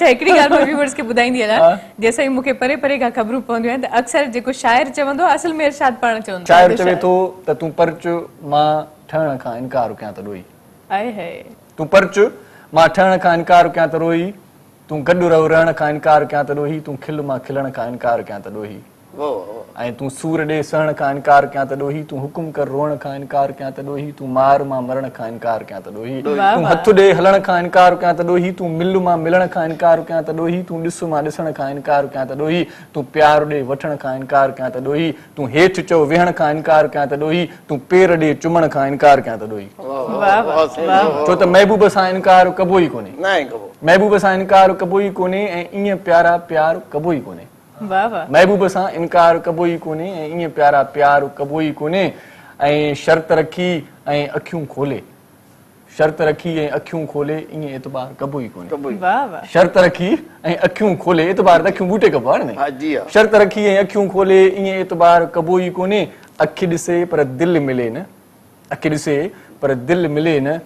اڇا هڪڙي ڳالهه مان ويوئرز کي ٻڌائيندي هلان جي سائين مون کي پري پري کان خبرون پونديون آهن ته اڪثر جيڪو شاعر چوندو آهي اصل ۾ ارشاد پاڻ چوندو آهي. شاعر چوي ٿو ته تون پرچ مان ٺهڻ کان انڪار ڪيان ته ڏوهي. آئي هاء. تون پرچ مان ٺهڻ کان انڪار ڪيان ته ڏوهي تون گڏ رهه رهڻ کان انڪار ڪيان ته ڏوهي تون کل مان کلڻ کان انڪار ڪيان ته ڏوهي. ۽ تون سور ڏي سهڻ کان انڪار ڪيان ته ڏوهي، تون حڪم ڪر روئڻ کان انڪار ڪيان ته ڏوهي، تون مار مان مرڻ کان انڪار ڪيان ته ڏوهي، تون هٿ ڏي هلڻ کان انڪار ڪيان ته ڏوهي، تون مل مان ملڻ کان انڪار ڪيان ته ڏوهي، تون ڏس مان ڏسڻ کان انڪار ڪيان ته ڏوهي، تون پيار ڏي وٺڻ کان انڪار ڪيان ته ڏوهي، تون هيٺ چئو ويهڻ کان انڪار ڪيان ته ڏوهي، تون پير ڏي چمڻ کان انڪار ڪيان ته ڏوهي. ڇو ته محبوب سان انڪار ڪبو ئي ڪونهي. محبوب سان انڪار ڪبو ئي ڪونهي ۽ ائين پيارا پيار ڪبو ئي ڪونهي. محبوب سان انڪار ڪبو ئي ڪونهي ۽ ائين پيارا پيار ڪبو ئي ڪونهي ۽ شرط رکي ۽ اکيون کولي شرط رکي ۽ اکيون کولي ائين اعتبار ڪبو ئي ڪونهي شرط رکي ۽ اکيون کولي اعتبار ته اکيون ٻوٽي ڪبو آهي نه شرط رکي ۽ اکيون کولي ائين اعتبار ڪبو ئي ڪونهي اک ڏسي پر دل ملي نه اک ڏسي پر دل ملي نه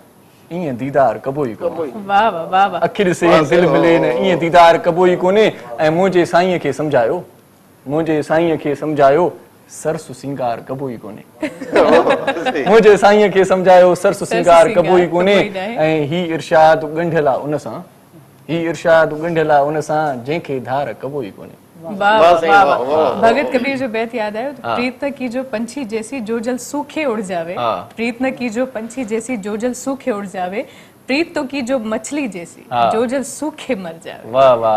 ائين ديدار ڪبو ئي ڪونهي. واه واه واه واه. اک ڏسي ۽ دل ملي نه ائين ديدار ڪبو ئي ڪونهي ۽ منهنجي سائينء کي سمجهايو منهنجي سائينء کي سمجهايو سرس سينگار ڪبو ئي ڪونهي منهنجي سائينء کي سمجهايو سرس سينگار ڪبو ئي ڪونهي ۽ هي ارشاد ڳنڍيل آ ان سان هي ارشاد ڳنڍيل آ ان سان جنهن کي ڌار ڪبو ئي ڪونهي. واه واه واه واه ڀڳت ڪبير جو بيت ياد آيو ته پريت نه ڪيجو پنڇي جيسي جو جل سوکي اڙ جاوي پريت نه ڪيجو پنڇي جيسي جو جل سوکي اڙ جاوي پريت تو ڪيجو مڇلي جيسي جو جل سوکي مر جاوي. واه واه.